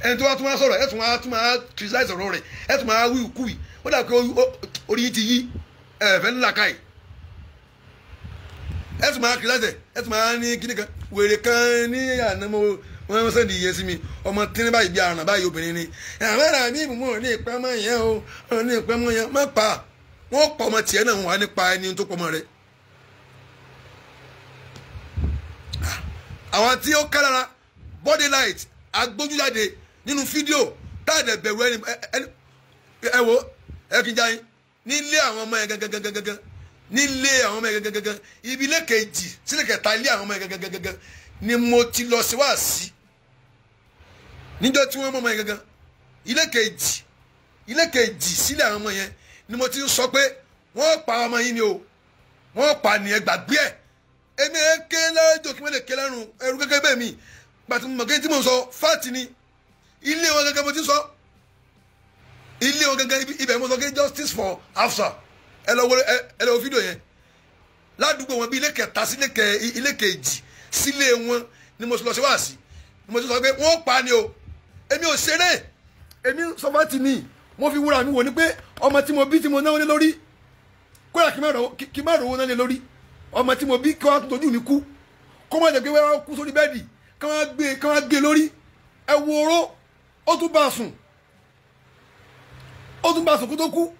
ẹni tó wá tún wá sọ̀rọ̀ ẹ̀ tún wá tún máa criticize ọ̀rọ̀ rẹ̀ ẹ̀ tún máa wí kú yìí ó dà pé orí yìí ti yí ẹ̀fẹ̀ ńlá káyì ẹ̀ tún máa criticize ẹ̀ tún máa ní kíní kan wèrè kan ní àná mo wọ́n sẹ́ndì iye sí mi ọmọ tí ní báyìí bí aràn báyìí obìnrin ni àmọ́ra mi ìbùmọ̀ ní ìpamọ́ yẹn o ní ìpamọ́ yẹn má pa wọ́n pọ̀ ọmọ tiẹ̀ náà wọ́n wá nípa ẹni tó pọ̀ ọmọ rẹ̀. Àwọn tí ó kálára body light agbójújáde nínú fídíò táàdẹ̀ bẹ̀rù ẹni ẹ wo ẹ kí n já yín nílé àwọn ọmọ yẹn gangan nílé àwọn ọmọ yẹn gangan ibi ilé kejì sílẹ̀ kẹta ilé àwọn ọmọ yẹn gangan ni mo ti lọ sí wáàsí níjọ́ tí wọ́n mọ ọmọ yẹn gangan ilé kejì sílẹ̀ àwọn ọmọ yẹn ni mo ti ń sọ pé wọ́n pa ọmọ yín ni o wọ́n pa nìyẹn gbàgbé ẹ̀ èmi ẹ ké lọ́jọ́ kí wọ́n lè ké lẹ́rùn ẹrú gẹ́gẹ́ bẹ́ẹ̀ mi gbàtí mo mọ̀ kí tí mo sọ fáàtì ni ilé wọn gẹ́gẹ́ mo ti sọ ilé wọn gẹ́gẹ́ ibẹ̀ mo sọ pé justice for Hafsa ẹ lọ wo fídíò yẹn ládùúgbò wọn bí ilé kẹta sí ilé kejì sílé wọn ni mo lọ sí wáàsí ni mo sọ pé wọ́n pa ni o èmi ò ṣeré èmi sọ fáàtì ni Mo fi wúra mi wò ni pé ọmọ tí mo bí tí mo náwó lé lórí, kóyà kí má rówó náà lé lórí, ọmọ tí mo bí kí wọ́n tójú mi kú, kó má jẹ́ pé wọ́n kú sórí bẹ́ẹ̀dì kí wọ́n gbé lórí. Ẹ wo oró, ó tún bá a sùn, ó tún bá a sùn kó tó kú.